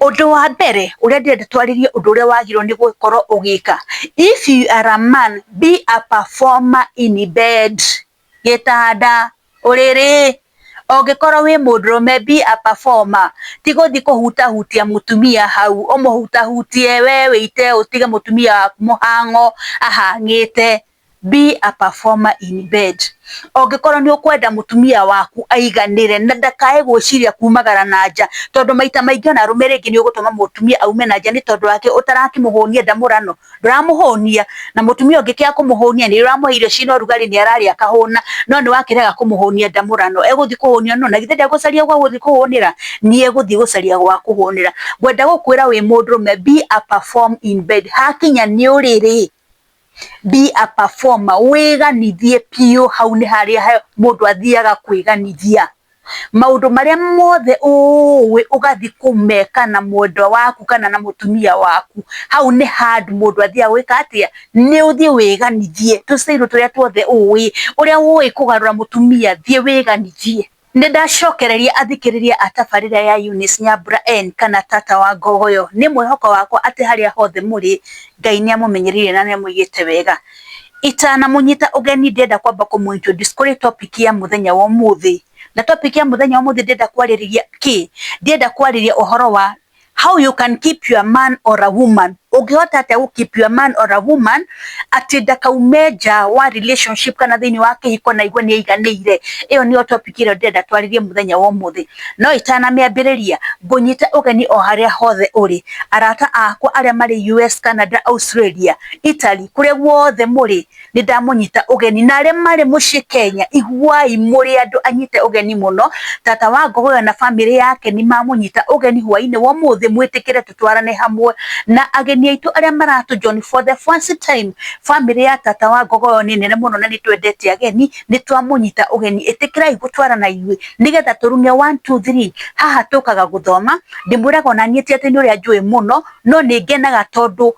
Ũndũ wa mbere ũrĩa ndĩrenda twarĩrie, ũndũ ũrĩa wagĩrĩirwo nĩ gũkorwo ũgĩka, if you are a man, be a performer in bed, gĩtanda, ũrĩrĩ. Ũngĩkorwo wĩ mũndũrũme, be a performer, ti gũthiĩ kũhutahutia mũtumia hau, ũmũhutahutie we wĩite ũtige mũtumia waku mũhang'o ahang'ĩte. Be a performer in bed. Ũngĩkorwo nĩ ũkwenda mũtumia waku aiganĩre na ndakae gwĩciria kumagara na nja, tondũ maita maingĩ ona arũme rĩngĩ nĩ ũgũtũma mũtumia aume na nja nĩ tondũ wake ũtarakĩmũhũnia ndamũrano, ndũramũhũnia, na mũtumia ũngĩkĩaga kũmũhũnia, nĩ ũramũhe irio ciĩna ũrugarĩ, nĩ ararĩa akahũna, no nĩ wakĩrega kũmũhũnia ndamũrano, egũthiĩ kũhũnio no na githĩ ndegũcaria gwa gũthiĩ kũhũnĩra? Nĩ egũthiĩ gũcaria gwa kũhũnĩra. Ngwenda gũkwĩra wĩ mũndũrũme, be a perform in bed. Hakinya nĩ ũrĩrĩ, be a performer, wĩganithie biũ. Hau nĩ harĩa mũndũ athiaga kwĩganithia maũndũ marĩa mothe ũĩ, ũgathiĩ kũmeka na mwendwa waku kana na mũtumia waku. Hau nĩ handũ mũndũ athiaga gwĩka atĩa? Nĩ ũthiĩ wĩganithie tũcairũ tũrĩa tuothe ũĩ, ũrĩa ũĩ kũgarũra mũtumia, thiĩ wĩganithie. Nĩ ndacokereria athikĩrĩria a tabarĩra ya Eunice Nyambura N kana Tata wa Ngogoyo. Nĩ mwĩhoko wakwa atĩ harĩa hothe mũrĩ, Ngai nĩ amũmenyereire na nĩ amũigĩte wega. Itanamũnyita ũgeni, ndĩrenda kwamba kũmũ introduce kũrĩ topic ya mũthenya wa ũmũthĩ. Na topic ya mũthenya wa ũmũthĩ ndĩrenda kwarĩrĩria kĩ? Ndĩrenda kwarĩria ũhoro wa how you can keep your man or a woman. Ũngĩhota atĩa gũ keep your man or a woman atĩ ndakaume nja wa relationship kana thĩinĩ wa kĩhiko na igue nĩ aiganĩire? Ĩyo nĩyo topic ĩrĩa ndĩrenda twarĩrie mũthenya wa ũmũthĩ. No itanamĩambĩrĩria, ngũnyita ũgeni o harĩa hothe ũrĩ, arata akwa arĩa marĩ US, Canada, Australia, Italy, kũrĩa guothe mũrĩ, nĩ ndamũnyita ũgeni, na arĩa marĩ mũciĩ Kenya, iguai mũrĩ andũ anyite ũgeni mũno. Tata wa Ngogoyo na bamĩrĩ yake nĩ mamũnyita ũgeni hwainĩ wa ũmũthĩ, mwĩtĩkĩre tũtwarane hamwe na ageni aitũ arĩa maratũ join for the first time. Bamĩrĩ ya Tata wa Ngogoyo nĩ nene mũno na nĩ twendete ageni. Nĩ twamũnyita ũgeni, ĩtĩkĩrai gũtwarana ithuĩ nĩgetha tũrung'e 1 2 3. Haha tũkaga gũthoma. Ndĩmwĩraga ona niĩ ti atĩ nĩ ũrĩa njũĩ mũno, no nĩ ngenaga tondũ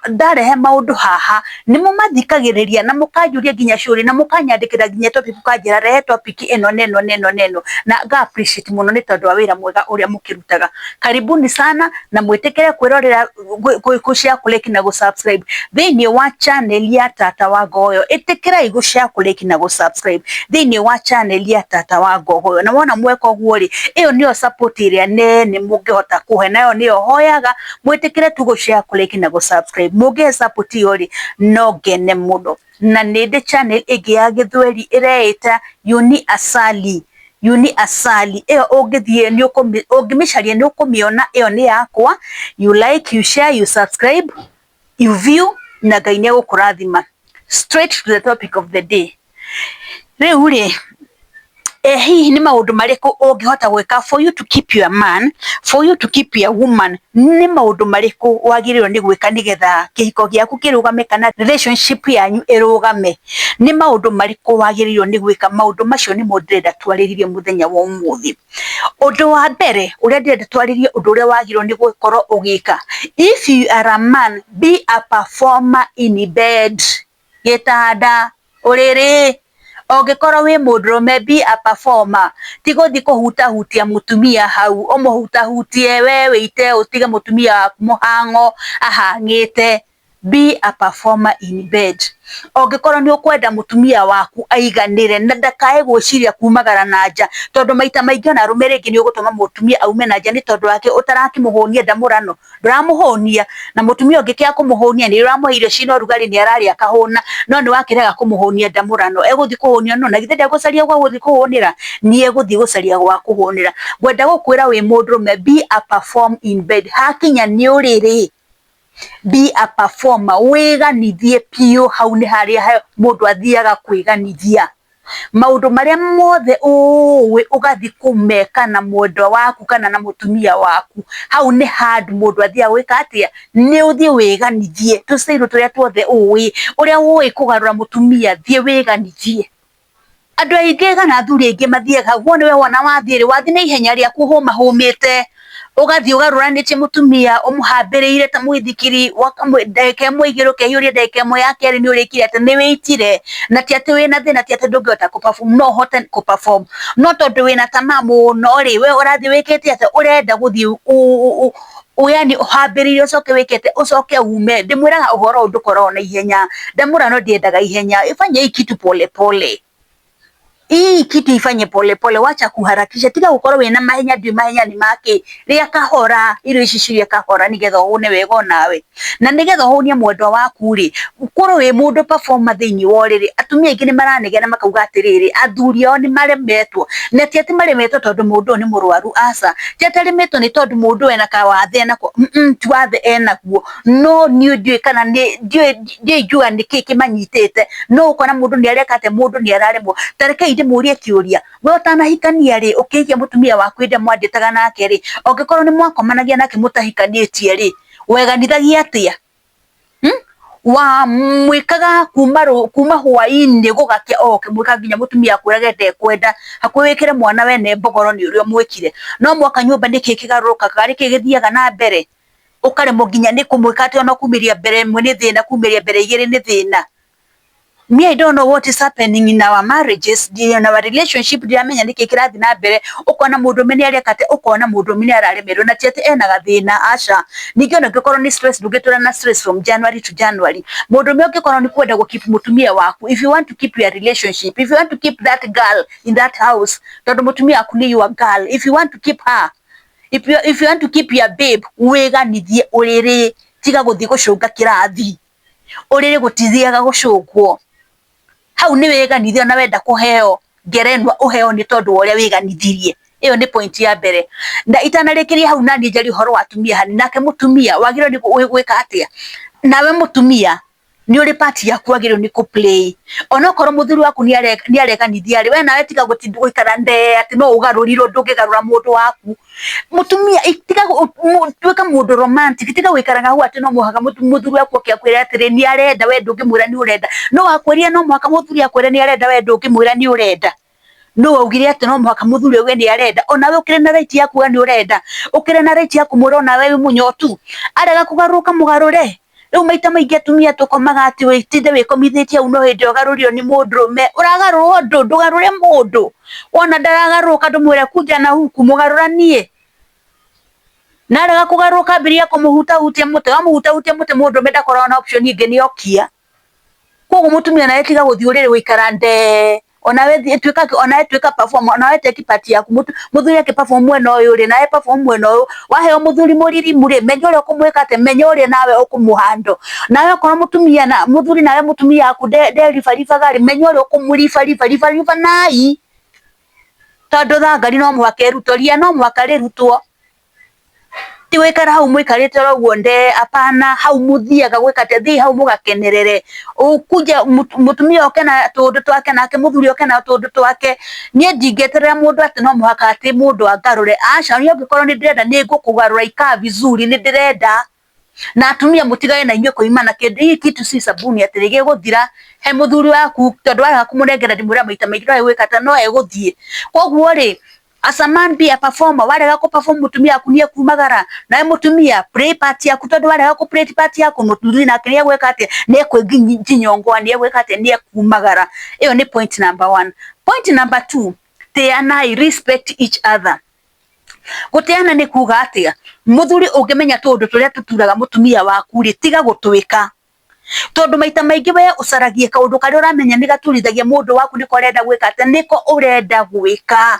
ndarehe maũndũ haha nĩ mũmathikagĩrĩria na mũkanjũria nginya ciũria na mũkanyandĩkĩra nginya topic, mũkanjĩra rehe topic ĩno na ĩno na ĩno na ĩno, na nga appreciate mũno nĩ tondũ wa wĩra mwega ũrĩa mũkĩrutaga. Karibuni sana na mwĩtĩkĩre kwĩrorera, gũ-share, kũ-like na gũ-subscribe thĩinĩ wa channel ya Tata wa Ngogoyo. Ĩtĩkĩrai gũ-share, kũ-like na gũ-subscribe thĩinĩ wa channel ya Tata wa Ngogoyo, na wona mweka ũguo rĩ, ĩyo nĩyo support ĩrĩa nene mũngĩhota kũhe, nayo nĩyo hoyaga mwĩtĩkĩre tu gũ-share, kũ-like na gũ-subscribe. Mũngĩhe support ĩyo rĩ, no ngene mũno. Na nĩ ndĩ channel ĩngĩ ya Gĩthweri ĩreĩta Uni Asali. Uni Asali ĩyo ũngĩthiĩ nĩ ũngĩmĩcaria nĩ ũkũmĩona. Ĩyo nĩ yakwa. You like, you share, you subscribe, you view, na Ngai nĩ egũkũrathima. Straight to the topic of the day. Rĩu rĩ, hihi nĩ maũndũ marĩkũ ũngĩhota gwĩka for you to keep your man, for you to keep your woman? Nĩ maũndũ marĩkũ wagĩrĩirwo nĩ gwĩka nĩgetha kĩhiko gĩaku kĩrũgame kana relationship yanyu ĩrũgame? Nĩ maũndũ marĩkũ wagĩrĩirwo nĩ gwĩka? Maũndũ macio nĩmo ndĩrenda twarĩrĩrie mũthenya wa ũmũthĩ. Ũndũ wa mbere ũrĩa ndĩrenda twarĩrie, ũndũ ũrĩa wagĩrĩirwo nĩ gũkorwo ũgĩka, if you are a man, be a performer in bed, gĩtanda, ũrĩrĩ. Ũngĩkorwo wĩ mũndũrũme, be a performer, ti gũthiĩ kũhutahutia mũtumia hau, ũmũhutahutie we wĩite ũtige mũtumia waku mũhang'o ahang'ĩte. Be a performer in bed. Ũngĩkorwo nĩ ũkwenda mũtumia waku aiganĩre na ndakae gwĩciria kumagara na nja, tondũ maita maingĩ ona arũme rĩngĩ nĩ ũgũtũma mũtumia aume na nja nĩ tondũ wake ũtarakĩmũhũnia ndamũrano, ndũramũhũnia, na mũtumia ũngĩkĩaga kũmũhũnia, nĩ ũramũhe irio ciĩna ũrugarĩ, nĩ ararĩa akahũna, no nĩ wakĩrega kũmũhũnia ndamũrano, egũthiĩ kũhũnio no na githĩ ndegũcaria gwa gũthiĩ kũhũnĩra? Nĩ egũthiĩ gũcaria gwa kũhũnĩra. Ngwenda gũkwĩra wĩ mũndũrũme, be a perform in bed. Hakinya nĩ ũrĩrĩ, be a performer, wĩganithie biũ. Hau nĩ harĩa mũndũ athiaga kwĩganithia maũndũ marĩa mothe ũĩ, ũgathiĩ kũmeka na mwendwa waku kana na mũtumia waku. Hau nĩ handũ mũndũ athiaga gwĩka atĩa? Nĩ ũthiĩ wĩganithie tũcairũ tũrĩa tuothe ũĩ, ũrĩa ũĩ kũgarũra mũtumia, thiĩ wĩganithie. Andũ aingĩ kana athuri aingĩ mathiaga hau, wone we wona wathiĩ rĩ, wathiĩ na ihenya rĩaku, hũmahũmĩte. Ũgathiĩ ũgarũranĩtie mũtumia ũmũhambĩrĩire ta mũithikiri, ndagĩka ĩmwe igĩrĩ ũkehiũria, ndagĩka ĩmwe ya kerĩ nĩ ũrĩkire atĩ nĩ wĩitire, na ti atĩ wĩna thĩna, ti atĩ ndũngĩhota kũ perform, no ũhote kũ perform, no tondũ wĩna tamaa mũno rĩ, we ũrathiĩ wĩkĩte atĩa, ũrenda gũthiĩ yani ũhambĩrĩire ũcoke wĩke atĩa, ũcoke ume. Ndĩmwĩraga ũhoro ũyũ ndũkoragwo na ihenya, ndamwĩra no ndiendaga ihenya, ifanye hii kitu pole pole, hii kitu ifanye pole pole, wacha kuharakisha, tiga gukorwo wina mahenya, ndiũ mahenya ni makĩ, rĩa kahora, irio ici cirĩe kahora nigetha ũhũne wega onawe, na nigetha ũhũnie mwendwa waku rĩ, ũkorwo wĩ mũndũ performer thĩinĩ wa ũrĩrĩ. Atumia aingĩ nĩ maranegena makauga atĩrĩrĩ, athuri ao nĩ maremetwo, na ti atĩ maremetwo tondũ mũndũ ũyũ nĩ mũrwaru, aca, ti atĩ aremetwo nĩ tondũ mũndũ ũyũ ena kawathe enako, ti wathe enaguo, no niĩ ndiũĩ kana nĩ ndiũĩ ndiũĩ ingiuga nĩkĩ kĩmanyitĩte, no ũkona mũndũ nĩ areka atĩa, mũndũ nĩ araremwo. Ta rekei ndĩmũrie kĩũria, we ũtanahikania rĩ, ũkĩhikia mũtumia waku hĩndĩ ĩrĩa mwandĩtaga nake rĩ, angĩkorwo nĩ mwakomanagia nake mũtahikanĩtie rĩ, weganithagia atĩa? Wa mwĩkaga kuma hwainĩ gũgakĩa o ũkĩmwĩka nginya mũtumia akwĩrage ndekwenda, hakuhĩ wĩkĩre mwana wene mbogoro nĩ ũrĩa ũmwĩkire. No mwaka nyũmba nĩkĩ kĩgarũrũkaga, nĩkĩ gĩthiaga na mbere, ũkaremwo nginya nĩ kũmwĩka atĩ ona kumĩria mbere ĩmwe nĩ thĩna, kumĩria mbere igĩrĩ nĩ thĩna. Me, I don't know what is happening in our marriages, in our relationship, ndiramenya nĩkĩ kĩrathiĩ na mbere, ũkona mũndũrũme nĩ areka atĩa, ũkona mũndũrũme nĩ araremerwo, na ti atĩ ena gathĩna, aca. Ningĩ ona ũngĩkorwo nĩ stress, ndũngĩtũra na stress from January to January. Mũndũrũme ũngĩkorwo nĩ kwenda gũ keep mũtumia waku, if you want to keep your relationship, if you want to keep that girl in that house, tondũ mũtumia waku nĩ your girl, if you want to keep her, if you want to keep your babe, wĩganithie ũrĩrĩ, tiga gũthiĩ gũcũnga kĩrathi. Ũrĩrĩ gũtithiaga gũcũngwo, hau nĩ wĩganithie, ona wenda kũheo ngerenwa ũheo nĩ tondũ wa ũrĩa wĩganithirie. Ĩyo nĩ point ya mbere. Na itanarĩkĩria hau naniĩ njarie ũhoro wa atumia hanini. Nake mũtumia wagĩrĩirwo nĩ gwĩka atĩa? Nawe mũtumia nĩ ũrĩ part yaku wagĩrĩirwo nĩ kũ play, onokorwo mũthuri waku nĩ areganithia rĩ, we nawe tiga gũikara ndee atĩ no ũgarũrirwo, ndũngĩgarũra mũndũ waku. Mũtumia tiga tuĩka mũndũ romantic, tiga gũikaraga hau atĩ no mũhaka mũthuri waku oke akwĩre atĩrĩ nĩ arenda, we ndũngĩmwĩra nĩ ũrenda. No akwĩrire no mũhaka mũthuri akwĩre nĩ arenda, we ndũngĩmwĩra nĩ ũrenda. No waugire atĩ no mũhaka mũthuri auge nĩ arenda, onawe ũkĩrĩ na right ya kuga nĩ ũrenda, ũkĩrĩ na right ya kũmwĩra onawe wĩ mũnyotu. Arega kũgarũrũka mũgarũre. Rĩu maita maingĩ atumia tũkomaga atĩ wĩtinde wĩkomithĩtie hau no hĩndĩ ũgarũrio nĩ mũndũrũme. Ũragarũrwo ndũ? Ndũgarũre mũndũ. Wona ndaragarũrũka ndũmwĩre kuja na huku, mũgarũranie. Na arega kũgarũrũka ambĩrĩria kũmũhutahutia mũtĩ, wamũhutahutia mũtĩ mũndũrũme ndakoragwo na option ĩngĩ nĩ okia. Koguo mũtumia nawe tiga gũthiĩ ũrĩrĩ gũikara ndee, onawe tuĩka, onawe tuĩka performer, onawe take part yaku. Mũthuri akĩ perform mwena ũyũ rĩ, nawe perform mwena ũyũ. Waheo mũthuri mũririmu rĩ, menya ũrĩa ũkũmwĩka atĩ, menya ũrĩa nawe ũkũmũhandle. Nawe okorwo mũtumia na mũthuri nawe mũtumia waku nderibaribaga rĩ, menya ũrĩa ũkũmũribariba, ribariba nai, tondũ thangari no mũhaka ĩrutwo, ria no mũhaka rĩrutwo. Ti gũikara hau mũikarĩte oro ũguo ndee, apana, hau mũthiaga gwĩka atĩa, thiĩi hau mũgakenerere. Ũkuja mũtumia oke na tũũndũ twake, nake mũthuri oke na tũũndũ twake. Niĩ ndingĩeterera mũndũ atĩ no mũhaka atĩ mũndũ angarũre, aca, niĩ angĩkorwo nĩ ndĩrenda nĩ ngũkũgarũra ikaa vizuri, nĩ ndĩrenda. Na atumia mũtigane na inyuĩ kũimana kĩndũ hii kitu si sabuni atĩ gĩgũthira he mũthuri waku, tondũ warega kũmũnengera, ndĩmwĩra maita maingĩ no egwĩka atĩa, no egũthiĩ. Koguo rĩ, as a man be a performer, warega kũ perform mũtumia waku nĩ ekumagara. Nawe mũtumia play part yaku, tondũ warega kũ play part yaku mũthuri nake nĩ egwĩka atĩa, nĩ ekwĩjinyongoa, nĩ egwĩka atĩa, nĩ ekumagara. Ĩyo nĩ point number one. Point number two, tĩanai, respect each other. Gũtĩana nĩ kuga atĩa? Mũthuri ũngĩmenya tũũndũ tũrĩa tũturaga mũtumia waku rĩ, tiga gũtwĩka, tondũ maita maingĩ we ũcaragie kaũndũ karĩa ũramenya nĩ gaturithagia mũndũ waku, nĩko ũrenda gwĩka atĩa, nĩko ũrenda gwĩka.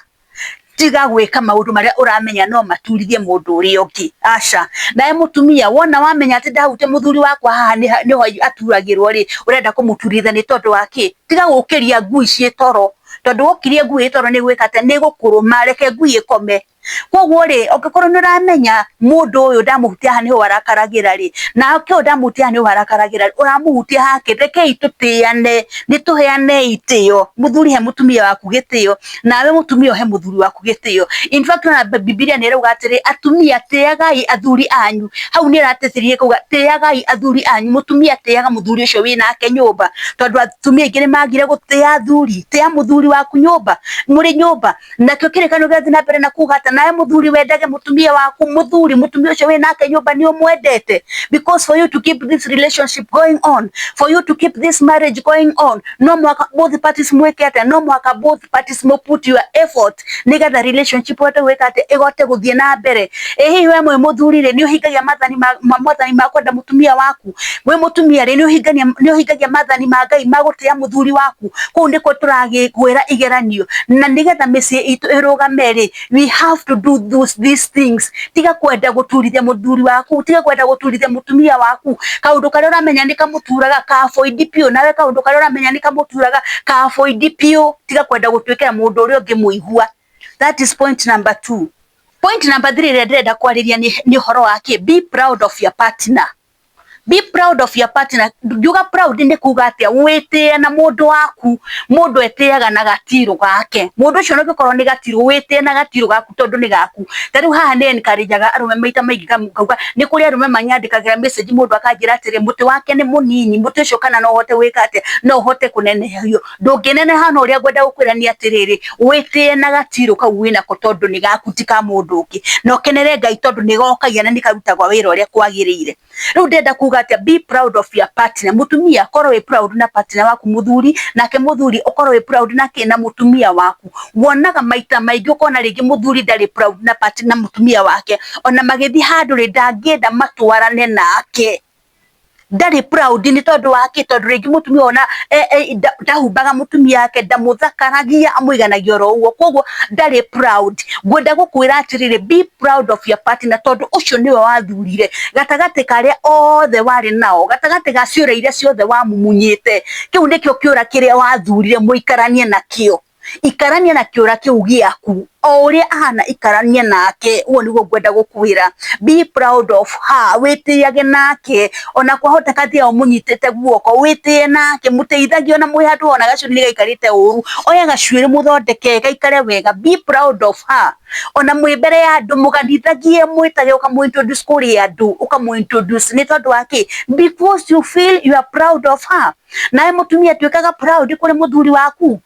Tiga gwĩka maũndũ marĩa ũramenya no maturithie mũndũ ũrĩa ũngĩ, aca. Nawe mũtumia wona wamenya atĩ ndahutia mũthuri wakwa haha nĩho aturagĩrwo rĩ, ũrenda kũmũturithia nĩ tondũ wa kĩ? Tiga gũkĩria ngui ciĩ toro, tondũ wokĩria ngui ĩ toro nĩ gwĩka atĩa, nĩ ĩgũkũrũma, reke ngui ĩkome. Koguo rĩ, ũngĩkorwo nĩ ũramenya mũndũ ũyũ ndamũhutia haha nĩho arakaragĩra rĩ, nake ũyũ ndamũhutia haha nĩho arakaragĩra rĩ, ũramũhutia hake, rekei tũtĩane, nĩ tũheane itĩo. Mũthuri he mũtumia waku gĩtĩo, nawe mũtumia ũhe mũthuri waku gĩtĩo. In fact ona Bibilia nĩ ĩrauga atĩrĩ, atumia tĩagai athuri anyu. Hau nĩ ĩratĩtĩrithia ĩkauga tĩagai athuri anyu. Mũtumia tĩaga mũthuri ũcio wĩnake nyũmba, tondũ atumia aingĩ nĩ magire gũtĩa athuri. Tĩa mũthuri waku nyũmba, mũrĩ nyũmba. Nakĩo kĩrĩkanĩro gĩrathiĩ na mbere na kuga atĩ Nawe muthuri, wendage mutumia waku. Muthuri, mutumia ucio wi nake nyumba ni umwendete? Because for you to keep this relationship going on, for you to keep this marriage going on, no mwaka both parties mwike atia? No mwaka both parties mo put your effort nigetha relationship hote gwika atia? Igote guthie na mbere. Ĩ hihi we mwi muthuri ri, ni uhingagia mathani ma mwathani ma kwenda mutumia waku? Wi mutumia ri, ni uhingagia mathani ma Ngai ma gutia muthuri waku? Kuu nikuo turagwira igeranio, na nigetha mĩciĩ itũ ĩrũgame rĩ, we have to do these things. Tiga kwenda guturithia muthuri waku, tiga kwenda guturithia mutumia waku. Kaundu karia uramenya ni kamuturaga, ka avoid biũ. Nawe kaundu karia uramenya ni kamuturaga, ka avoid biũ. Tiga kwenda gutwikira mundu uria ungi muigua. That is point number two. Point number three ĩrĩa ndĩrenda kwarĩria nĩ ũhoro wa kĩ? Be proud of your partner. Be proud of your partner. Ngiuga proud nĩ kuga atĩa? Wĩtĩe na mũndũ waku. Mũndũ etĩaga na gatirũ gake. Mũndũ ũcio nĩngĩkorwo nĩ gatirũ, wĩtĩe na gatirũ gaku tondũ nĩ gaku. Ta rĩu haha nĩ encourage-aga arũme maita maingĩ, ngauga nĩ kũrĩ arũme manyandĩkagĩra message, mũndũ akanjĩra atĩrĩ, mũtĩ wake nĩ mũnini, mũtĩ ũcio kana no ũhote gwĩka atĩa, no ũhote kũnenehio. Ndũngĩneneha, no ũrĩa ngwenda gũkwĩra nĩ atĩrĩrĩ, wĩtĩe na gatirũ kau wĩnako tondũ nĩ gaku, ti ka mũndũ ũngĩ, na ũkenere Ngai tondũ nĩ gokagia na nĩ karutagwo wĩra ũrĩa kwagĩrĩire. Rĩu ndĩrenda kuga atĩa? Be proud of your partner. Mũtumia, korwo wĩ proud na partner waku. Mũthuri nake, mũthuri, ũkorwo wĩ proud na kĩ? Na mũtumia waku. Wonaga maita maingĩ ũkona rĩngĩ mũthuri ndarĩ proud na partner, na mũtumia wake. Ona magĩthiĩ handũ rĩ, ndangĩenda matwarane nake, ndarĩ proud. Nĩ tondũ wa kĩ? Tondũ rĩngĩ mũtumia ona ndahumbaga mũtumia wake, ndamũthakaragia, amũiganagia oro ũguo, koguo ndarĩ proud. Ngwenda gũkwĩra atĩrĩrĩ, be proud of your partner, tondũ ũcio nĩwe wathurire gatagatĩ karĩa othe warĩ nao, gatagatĩ ga ciũra iria ciothe wamumunyĩte. Kĩu nĩkĩo kĩũra kĩrĩa wathurire mũikaranie nakĩo. Ikarania na kĩũra kĩu gĩaku o ũrĩa ahana, ikarania nake. Ũguo nĩguo ngwenda gũkwĩra. Be proud of her. Wĩtĩage nake, ona kwahoteka thiaga ũmũnyitĩte guoko, wĩtĩe nake, mũteithagie. Ona mwĩ handũ wona gacuĩrĩ nĩ gaikarĩte ũru, oya gacuĩrĩ mũthondeke gaikare wega. Be proud of her. Ona mwĩ mbere ya andũ, mũganithagie, mwĩtage, ũkamũ introduce kũrĩ andũ, ũkamũ introduce. Nĩ tondũ wa kĩ? Because you feel you are proud of her. Nawe mũtumia, tuĩkaga proud kũrĩ mũthuri waku.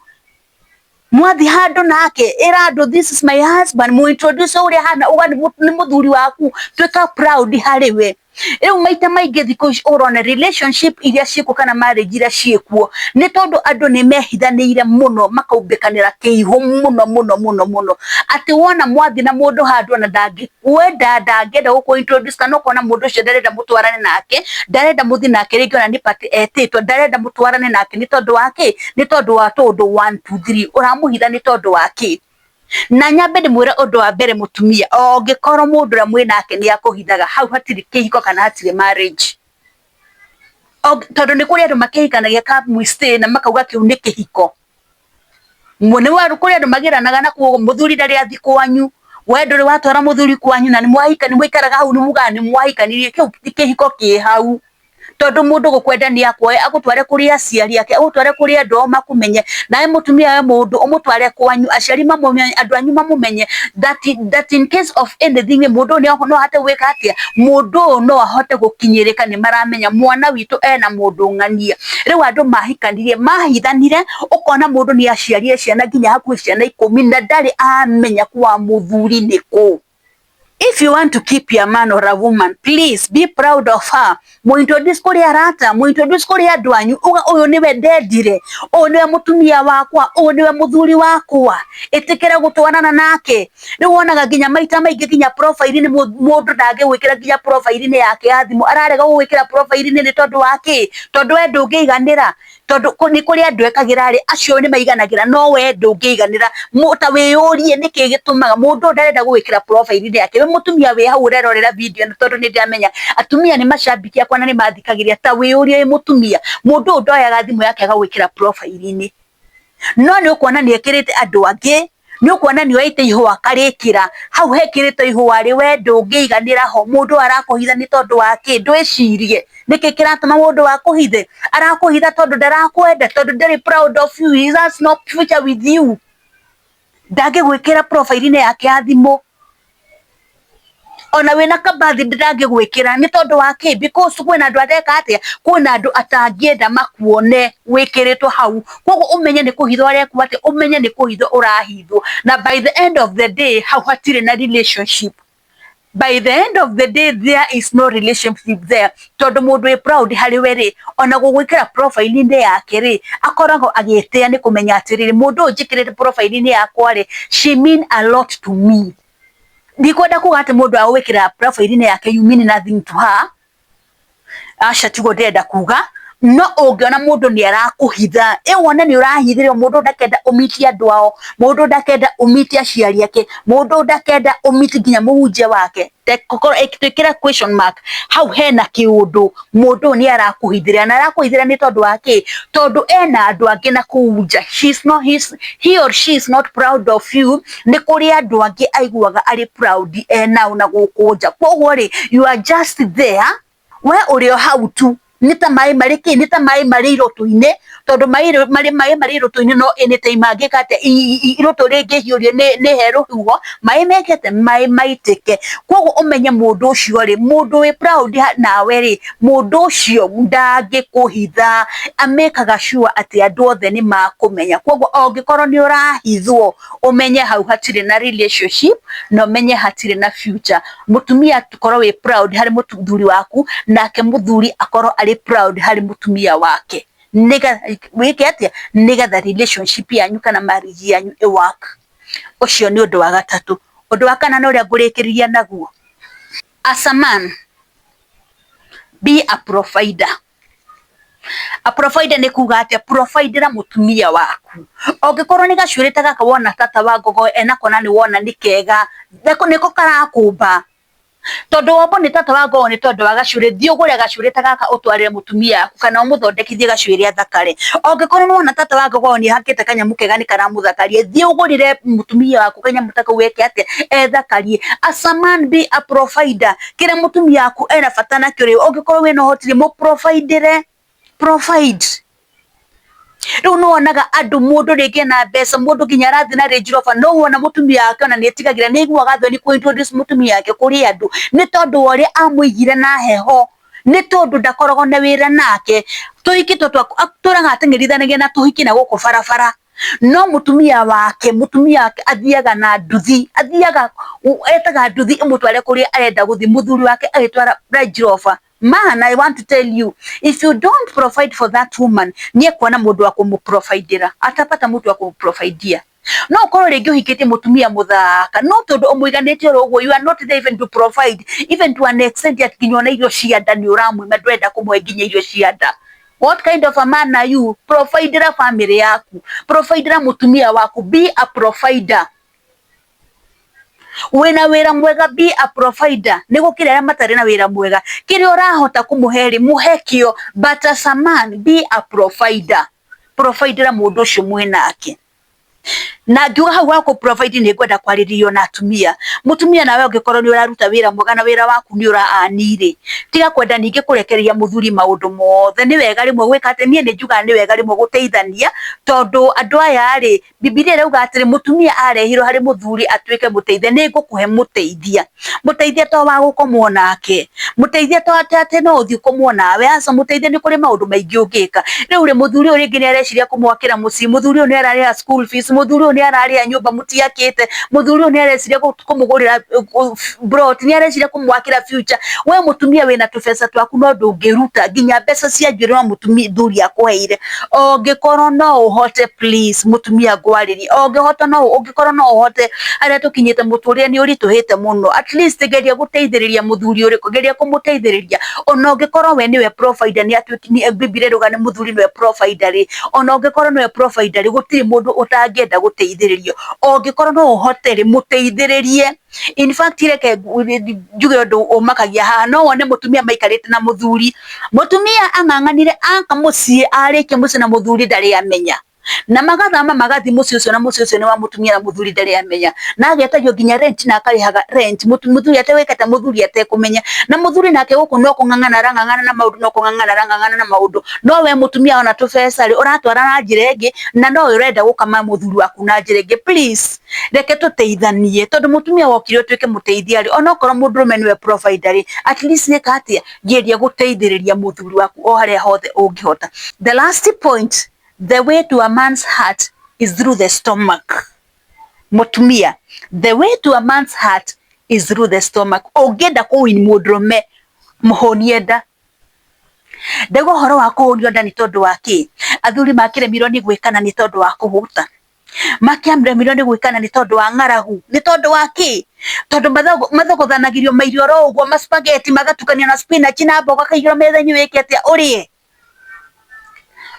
Mwathi handũ nake, ĩra andũ, "This is my husband." Mu introduce ũrĩa hana, uga nĩ mũthuri waku. Tuĩka proud harĩ we. Rĩu maita maingĩ thikũ ici ũrona relationship iria ciĩkuo kana marriage iria ciĩkuo, nĩ tondũ andũ nĩ mehithanĩire mũno, makaumbĩkanĩra kĩihũ mũno mũno mũno mũno, atĩ wona mwathi na mũndũ handũ, ona ndangĩkwenda, ndangĩenda gũkũ introduce, kana ũkona mũndũ ũcio ndarenda mũtwarane nake, ndarenda mũthi nake rĩngĩ ona nĩ party etĩtwo, ndarenda mũtwarane nake. Nĩ tondũ wa kĩ? Nĩ tondũ wa tũndũ 1 2 3. Ũramũhitha nĩ tondũ wa kĩ? Na nyambe ndĩmwĩre ũndũ wa mbere, mũtumia, ũngĩkorwo mũndũ ũrĩa mwĩ nake nĩ akũhithaga, hau hatirĩ kĩhiko kana hatirĩ marriage. Tondũ nĩ kũrĩ andũ makĩhikanagia come we stay na makauga kĩu nĩ kĩhiko. Nĩ kũrĩ andũ magĩranaga na kuo mũthuri ndarĩ athi kwanyu, we ndũrĩ watwara mũthuri kwanyu, na nĩ mwahika, nĩ mũikaraga hau, nĩ mugaga nĩ mwahikanirie. Kĩu ti kĩhiko kĩ hau, tondũ mũndũ gũkwenda nĩ akuoe agũtware kũrĩ aciari ake, agũtware kũrĩ andũ ao makũmenye. Nawe mũtumia, we mũndũ ũmũtware kwanyu, aciari mamũmenye, andũ anyu mamũmenye, that in case of anything, mũndũ ũyũ no ahote gwĩka atĩa? Mũndũ ũyũ no ahote gũkinyĩrĩka, nĩ maramenya mwana witũ ena mũndũ ng'ania. Rĩu andũ mahikanirie mahithanire, ũkona mũndũ nĩ aciarire ciana nginya hakuhĩ ciana 10 na ndarĩ amenya kwa mũthuri nĩ kũ. If you want to keep your man or a woman, please be proud of her. Mu-introduce kũrĩ arata, mu-introduce kũrĩ andũ anyu, uga, "Ũyũ nĩwe ndendire, ũyũ nĩwe mũtumia wakwa, ũyũ nĩwe mũthuri wakwa." Ĩtĩkĩra gũtwarana nake. Rĩu wonaga nginya maita maingĩ nginya profile-inĩ, mũndũ ndangĩgwĩkĩra nginya profile-inĩ yake ya thimũ, ararega gũgwĩkĩra profile-inĩ. Nĩ tondũ wa kĩ? Tondũ we ndũngĩiganĩra. Tondũ nĩ kũrĩ andũ ekagĩra rĩ, acio nĩ maiganagĩra, no we ndũngĩiganĩra. Ta wĩyũrie nĩkĩ gĩtũmaga mũndũ ũyũ ndarenda gũgwĩkĩra profile-inĩ yake. We mũtumia wĩ hau ũrerorera video ĩno, tondũ nĩ ndĩramenya atumia nĩ macambĩki akwa na nĩ mathikagĩrĩria, ta wĩyũrie, wĩ mũtumia, mũndũ ũyũ ndoyaga thimũ yake agagwĩkĩra profile-inĩ, no nĩ ũkuona nĩ ekĩrĩte andũ angĩ, nĩ ũkuona nĩ oete ihũa akarĩkĩra hau hekĩrĩtwo ihũa rĩ, we ndũngĩiganĩra ho. Mũndũ ũyũ arakũhitha nĩ tondũ wa kĩ? Ndwĩcirie nĩkĩ kĩratũma mũndũ akũhithe. Arakũhitha tondũ ndarakwenda, tondũ ndarĩ proud of you. He has no future with you. Ndangĩgwĩkĩra profile-inĩ yake ya thimũ. Ona wĩna kabathi ndangĩgwĩkĩra nĩ tondũ wa kĩ? Because kwĩna andũ ateka atĩa, kwĩna andũ atangĩenda makuone wĩkĩrĩtwo hau. Koguo ũmenye nĩ kũhithwo arekwo atĩa, ũmenye nĩ kũhithwo ũrahithwo. Na by the end of the day hau hatirĩ na relationship. By the end of the day there is no relationship there, tondũ mũndũ wĩ proud harĩ we rĩ, ona gũgwĩkĩra profile-inĩ yake rĩ, akoragwo agĩtĩa nĩ kũmenya atĩrĩrĩ, mũndũ ũyũ njĩkĩrĩte profile-inĩ yakwa rĩ, she mean a lot to me. Ndikwenda kuga atĩ mũndũ agwĩkĩra profile-inĩ yake you mean nothing to her, aca tiguo ndĩrenda kuga. No ũngĩona mũndũ nĩ arakũhitha, ĩ wone nĩ ũrahithĩrwo, mũndũ ndakenda ũmitie andũ ao, mũndũ ndakenda ũmitie aciari ake, mũndũ ndakenda ũmitie nginya mũhunjia wake, twĩkĩre question mark hau. Hena kĩũndũ, mũndũ ũyũ nĩ arakũhithĩra, na arakũhithĩra nĩ tondũ wa kĩ? Tondũ ena andũ angĩ na kũu nja. She's not, he's, he or she is not proud of you. Nĩ kũrĩ andũ angĩ aiguaga arĩ proud enao na gũkũ nja. Koguo rĩ, you are just there, we ũrĩ o hau tu, nĩ ta maĩ marĩ kĩ, nĩ ta maĩ marĩ irũtũ-inĩ, tondũ maĩ marĩ irũtũ-inĩ, no anytime mangĩka atĩa, irũtũ rĩngĩhiũrio nĩ he rũhuho, maĩ mekĩte maĩ maitĩke. Koguo ũmenye mũndũ ũcio rĩ, mũndũ wĩ proud nawe rĩ, mũndũ ũcio ndangĩkũhitha, amĩkaga sure atĩ andũ othe nĩ makũmenya. Koguo ũngĩkorwo nĩ ũrahithwo, ũmenye hau hatirĩ na relationship na ũmenye hatirĩ na future. Mũtumia, korwo wĩ proud harĩ mũthuri waku, nake mũthuri akorwo arĩ proud harĩ mũtumia wake, nĩgetha wĩke atĩa? Nĩgetha relationship yanyu kana marriage yanyu ĩ work. Ũcio nĩ ũndũ wa gatatũ. Ũndũ wa kana na ũrĩa ngũrĩkĩrĩria naguo, as a man, be a provider. A provider nĩ kuga atĩa? Providera mũtumia waku. Ũngĩkorwo nĩ gacuĩrĩ ta gaka wona tata wa ngogo enako na nĩ wona nĩ kega, nĩko karakũmba, tondũ wombo nĩ tata wa ngogo nĩ tondũ wa gacuĩrĩ, thiĩ ũgũre gacuĩrĩ ta gaka ũtwarĩre mũtumia waku kana ũmũthondekithie gacuĩrĩ athakare. Ũngĩkorwo nĩ wona tata wa ngogo nĩ ahakĩte kanyamũ kega nĩ karamũthakaria, thiĩ ũgũrĩre mũtumia waku kanyamũ ta kau eke atĩa? Ethakarie. As a man, be a provider. Kĩrĩa mũtumia waku ena bata nakĩo rĩ, ũngĩkorwo wĩna ũhoti rĩ, mũprovidere, provide. Rĩu nĩ wonaga andũ, mũndũ rĩngĩ ena mbeca, mũndũ nginya arathiĩ na Range Rover, no wona mũtumia wake ona nĩ etigagĩra, nĩ aiguaga thoni kũ introduce mũtumia wake kũrĩ andũ, nĩ tondũ wa ũrĩa amũigire na heho, nĩ tondũ ndakoragwo na wĩra nake. Tũhiki tũtũ atũraga ateng'erithanagia na tũhiki na gũkũ barabara, no mũtumia wake athiaga na nduthi, athiaga etaga nduthi ĩmũtware kũrĩa arenda gũthiĩ, mũthuri wake agĩtwara Range Rover. Man, I want to tell you, if you don't provide for that woman, nĩ ekuona mũndũ wa kũmũprovidera, atapata mũndũ wa kũmũprovidea. No ũkorwo rĩngĩ ũhikĩtie mũtumia mũthaka, no tondũ ũmũiganĩtie oro ũguo, you are not there even to provide, even to an extent at nginya ona irio cia nda nĩ ũramwĩma, ndũrenda kũmũhe nginya irio cia nda. What kind of a man are you? Providera family yaku, providera mũtumia waku, be a provider. Wĩna wĩra mwega, be a provider. Nĩ gũkĩrĩ arĩa matarĩ na wĩra mwega. Kĩrĩa ũrahota kũmũhe rĩ, mũhe kĩo, but as a man, be a provider. Providera mũndũ ũcio mwĩnake. Na ngiuga hau ha kũ provide, nĩ ngwenda kwarĩrĩrio na atumia. Mũtumia nawe, ũngĩkorwo nĩ ũraruta wĩra mwega na wĩra waku nĩ ũra earn rĩ, tiga kwenda ningĩ kũrekereria mũthuri maũndũ mothe. Nĩ wega rĩmwe gwĩka atĩ, niĩ nĩ njugaga nĩ wega rĩmwe gũteithania, tondũ andũ aya rĩ, Bibilia ĩrauga atĩrĩ, mũtumia arehirwo harĩ mũthuri atuĩke mũteithia. Nĩ ngũkũhe mũteithia. Mũteithia to wa gũkomwo nake, mũteithia to atĩ no ũthiĩ ũkomwo nawe, aca. Mũteithia nĩ kũrĩ maũndũ maingĩ ũngĩka. Rĩu rĩ, mũthuri ũyũ rĩngĩ nĩ areciria kũmwakĩra mũciĩ, mũthuri ũyũ nĩ ararĩha school fees, mũthuri ũyũ nĩ ararĩha nyũmba mũtiakĩte, mũthuri ũyũ nĩ areciria kũmũgũrĩra plot, nĩ areciria kũmwakĩra future. We mũtumia wĩna tũbeca twaku no ndũngĩruta nginya mbeca cia njuĩrĩ no mũtumia thuri akũheire. Ũngĩkorwo no ũhote, please, mũtumia ngwarĩrie, ũngĩhota no ũngĩkorwo no ũhote, harĩa tũkinyĩte mũtũrĩre nĩ ũritũhĩte mũno, at least geria gũteithĩrĩria mũthuri ũrĩkũ, geria kũmũteithĩrĩria. Ona ũngĩkorwo we nĩwe provider, nĩ atuĩki Bibilia ĩrauga nĩ mũthuri nĩwe provider rĩ, ona ũngĩkorwo nĩwe provider rĩ, gũtirĩ mũndũ ũtangĩenda gũteithĩrĩrio. Ũngĩkorwo no ũhote rĩ, mũteithĩrĩrie. In fact, reke njuge ũndũ ũmakagia haha. No wone mũtumia maikarĩte na mũthuri, mũtumia ang'ang'anire aka mũciĩ, arĩkia mũciĩ na mũthuri ndarĩ amenya. Na magathama magathi muciĩ ũcio, na muciĩ ũcio nĩ wa mutumia na muthuri ndarĩ amenya, na agetagio nginya rent na akarĩhaga rent muthuri ategwĩka, muthuri atekũmenya. Na muthuri nake gũkũ no kũng'ang'ana arang'ang'ana na maũndũ, no kũng'ang'ana arang'ang'ana na maũndũ. No we mutumia ona tũbeca rĩ, ũratwara na njĩra ĩngĩ, na no ũrenda gũkama muthuri waku na njĩra ĩngĩ. Please, reke tũteithanie, tondũ mutumia wokire ũtuĩke mũteithia rĩ, onokorwo mũndũrũme nĩwe provider rĩ, at least ĩka atĩa, geria gũteithĩrĩria mũthuri waku o harĩa hothe ũngĩhota. The last point, the way to a man's heart is through the stomach. Mutumia, the way to a man's heart is through the stomach. Ũngĩenda kũwin mũndũrũme, mũhũnie nda. Ndauga ũhoro wa kũhũnio nda nĩ tondũ wa kĩ? Athuri makĩremirwo nĩ gwĩkana nĩ tondũ wa kũhũta, makĩremirwo nĩ gwĩkana nĩ tondũ wa ng'aragu. Nĩ tondũ wa kĩ? Tondũ mathogothanagĩrio mairio oro ũguo, ma spaghetti magatukania na spinach na mboga, kaigĩrwo metha-inĩ, wĩke atĩa? Ũrĩe.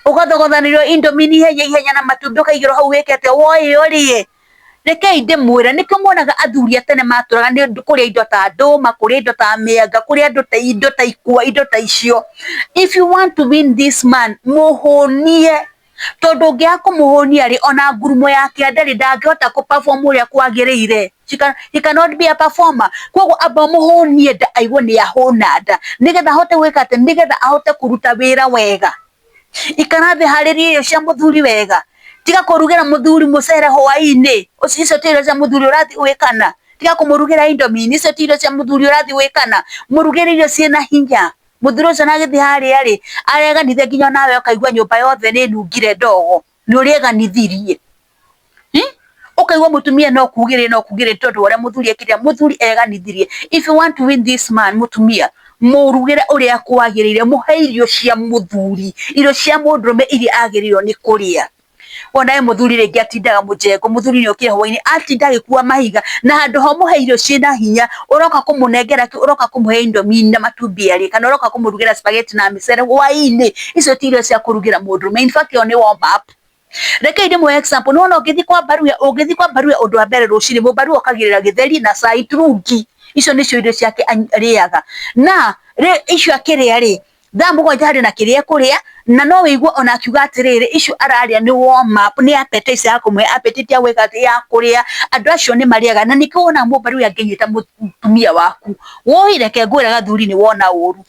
Ũgathogothanĩrio Indomie ihenya ihenya na matumbĩ, ũkaigĩrwo hau, wĩke atĩa? Woe ũrĩe. Rekei ndĩmwĩre, nĩkĩo muonaga athuri a tene matũraga nĩ kũrĩa indo ta ndũma, kũrĩa indo ta mĩanga, kũrĩa indo ta ikwa, indo ta icio. If you want to win this man, mũhũnie, tondũ ũngĩaga kũmũhũnia rĩ, ona ngurumo yake ndarĩ, ndangĩhota kũ perform ũrĩa kwagĩrĩire. He cannot be a performer. Koguo amba mũhũnie nda, aigue nĩ ahũna nda, nĩgetha ahote gwĩka atĩ, nĩgetha ahote kũruta wĩra wega. Ikara thĩ, harĩria irio cia mũthuri wega. Tiga kũrugĩra mũthuri mũcere hwaĩ-inĩ, icio ti irio cia mũthuri ũrathiĩ gwĩkana. Tiga kũmũrugĩra Indomie, icio ti irio cia mũthuri ũrathiĩ gwĩkana. Mũrugĩre irio ciĩna hinya. Mũthuri ũcio na agĩthiĩ harĩa rĩ, areganithia nginya nawe ũkaigua nyũmba yothe nĩ nungire ndogo nĩ ũrĩa eganithirie. Ũkaigua mũtumia no kugĩrĩria, no kugĩrĩria, tondũ ũrĩa mũthuri ekire, mũthuri eganithirie. If you want to win this man, mũtumia, mũrugĩre ũrĩa kwagĩrĩire, mũhe irio cia mũthuri, irio cia mũndũrũme iria agĩrĩirwo nĩ kũrĩa. Wona mũthuri rĩngĩ atindaga mũjengo, mũthuri nĩ okire hwainĩ, atinda agĩkua mahiga, na handũ ha ũmũhe irio ciĩna hinya, ũroka kũmũnengera kĩ? Ũroka kũmũhe Indomie na matumbĩ arĩe, kana ũroka kũmũrugĩra spaghetti na mĩcere hwainĩ. Icio ti irio cia kũrugĩra mũndũrũme. In fact, ĩyo nĩ warm up. Rekei ndĩmũhe example. Nĩwona ũngĩthiĩ kwa Mbaruya, ũngĩthiĩ kwa Mbaruya, ũndũ wa mbere rũcinĩ mũmbaruya okagĩrĩra gĩtheri na cai turungi. Icio nĩcio irio ciake arĩaga. Na icio akĩrĩa rĩ, thaa 7 harĩ na kĩrĩa ekũrĩa, na no wĩigue ona akiuga atĩrĩrĩ, icio ararĩa nĩ warm up, nĩ appetizer ya kũmũhe appetite ya gwĩka atĩ, ya kũrĩa. Andũ acio nĩ marĩaga, na nĩkĩo wonaga mũmbaruya angĩnyita mũtumia waku, woi, reke ngwĩre gathuri, nĩ wona ũru.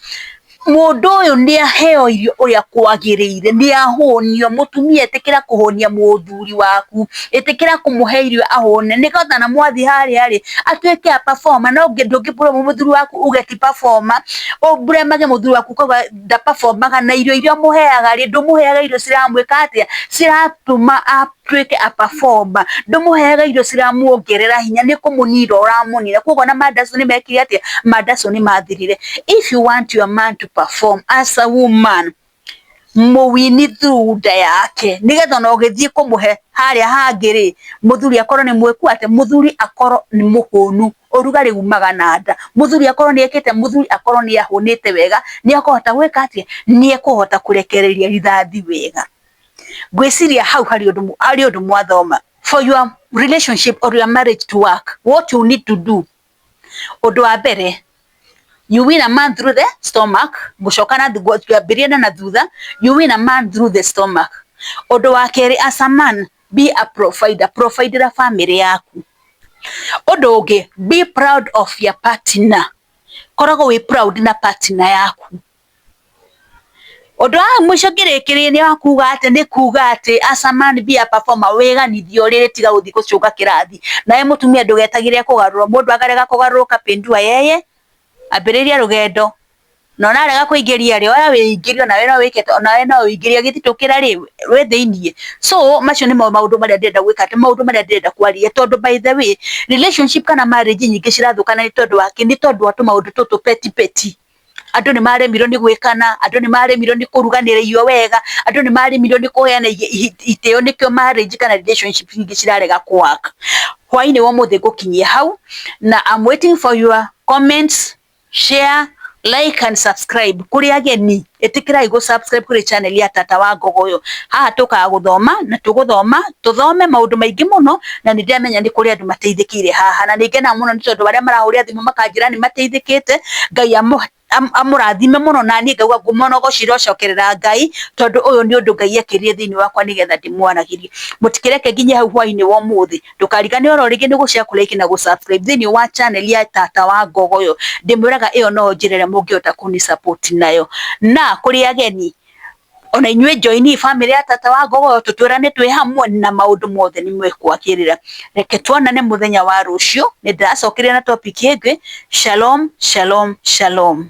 Mũndũ ũyũ nĩ aheo irio ũrĩa kwagĩrĩire, nĩ ahũnio. Mũtumia, ĩtĩkĩra kũhũnia mũthuri waku, ĩtĩkĩra kũmũhe irio ahũne, nĩgetha na mwathiĩ harĩa rĩ, atuĩke a performer. No ndũngĩbũra mũthuri waku uge ti performer, ũmburemage mũthuri waku ukauga ndaperformaga, na irio iria ũmũheaga rĩ, ndũmũheaga irio ciramwĩka atĩa, ciratũma atuĩke a performer. Ndũmũheaga irio ciramuongerera hinya, nĩ kũmũnina ũramũnina. Koguo na mandacu nĩ mekire atĩa? Mandacu nĩ mathirire. If you want your man to perform, as a woman, mũwini through nda yake, nĩgetha ona ũgĩthiĩ kũmũhe harĩa hangĩ rĩ, mũthuri akorwo nĩ mwĩku atĩ, mũthuri akorwo nĩ mũhũnu. Ũrugarĩ umaga na nda. Mũthuri akorwo nĩ ekĩte, mũthuri akorwo nĩ ahũnĩte wega, nĩ ekũhota gwĩka atĩa? Nĩ ekũhota kũrekereria rithathi wega. Ngwĩciria hau harĩ ũndũ mwathoma. For your relationship or your marriage to work, what you need to do, ũndũ wa mbere, you win a man through the stomach. Ngũcoka na ngwambĩrĩria na thutha. You win a man through the stomach. Ũndũ wa kerĩ, as a man, be a provider. Providera family yaku. Ũndũ ũngĩ, be proud of your partner. Koragwo wĩ proud na partner yaku. Ũndũ wa mũico ngĩrĩkĩrĩria nĩ wa kuga atĩ, nĩ kuga atĩ as a man, be a performer. Wĩganithie ũrĩrĩ, tiga gũthiĩ gũcũnga kĩrathi. Nawe mũtumia, ndũgetagĩre kũgarũrwo. Mũndũ akarega kũgarũrũka, pindua yeye, ambĩrĩria rũgendo. Na ona arega kũingĩria rĩ, oya wĩingĩrie, onawe no wĩke, onawe no wĩingĩrie gĩtitũ rĩ wĩ thĩiniĩ. So macio nĩmo maũndũ marĩa ndĩrenda gwĩka atĩ, maũndũ marĩa ndĩrenda kwaria, tondũ by the way, relationship kana marriage nyingĩ cirathũkana nĩ tondũ wa kĩ? Nĩ tondũ wa tũmaũndũ tũtũ petty petty. Andũ nĩ maremirwo nĩ gwĩkana, andũ nĩ maremirwo nĩ kũruganĩra irio wega, andũ nĩ maremirwo nĩ kũheana itĩo. Nĩkĩo marriage kana relationship nyingĩ cirarega kũ work. Hwainĩ wa ũmũthĩ ngũkinyia hau, na I'm waiting for your comments. Share, like and subscribe. Kũrĩ ageni, ĩtĩkĩrai gũ subscribe kũrĩ channel ya Tata wa Ngogoyo. Haha tũkaga gũthoma na tũgũthoma, tũthome maũndũ maingĩ mũno, na nĩ ndĩramenya nĩ kũrĩ andũ mateithĩkĩire haha, na nĩ ngenaga mũno nĩ tondũ arĩa marahũrĩra thimũ makanjĩra nĩ mateithĩkĩte. Ngai amũ Amũrathime mũno, na niĩ ngauga ngumo na ũgoci irocokerera Ngai, tondũ ũyũ nĩ ũndũ Ngai ekĩrire thĩinĩ wakwa nĩgetha ndĩmwaragĩrie. Mũtikĩreke nginye hau hwainĩ wa ũmũthĩ. Ndũkariganĩrwo oro rĩngĩ nĩ gũ-share, kũ-like na gũ-subscribe thĩinĩ wa channel ya Tata wa Ngogoyo. Ndĩmwĩraga ĩyo no njĩra ĩrĩa mũngĩhota kũni support nayo. Na kũrĩ ageni, ona inyuĩ join family ya Tata wa Ngogoyo, tũtwĩrane twĩ hamwe na maũndũ mothe nĩ mekwagĩrĩra. Reke tuonane mũthenya wa rũciũ, nĩ ndĩracokeria na topic ĩngĩ. Shalom, shalom, shalom.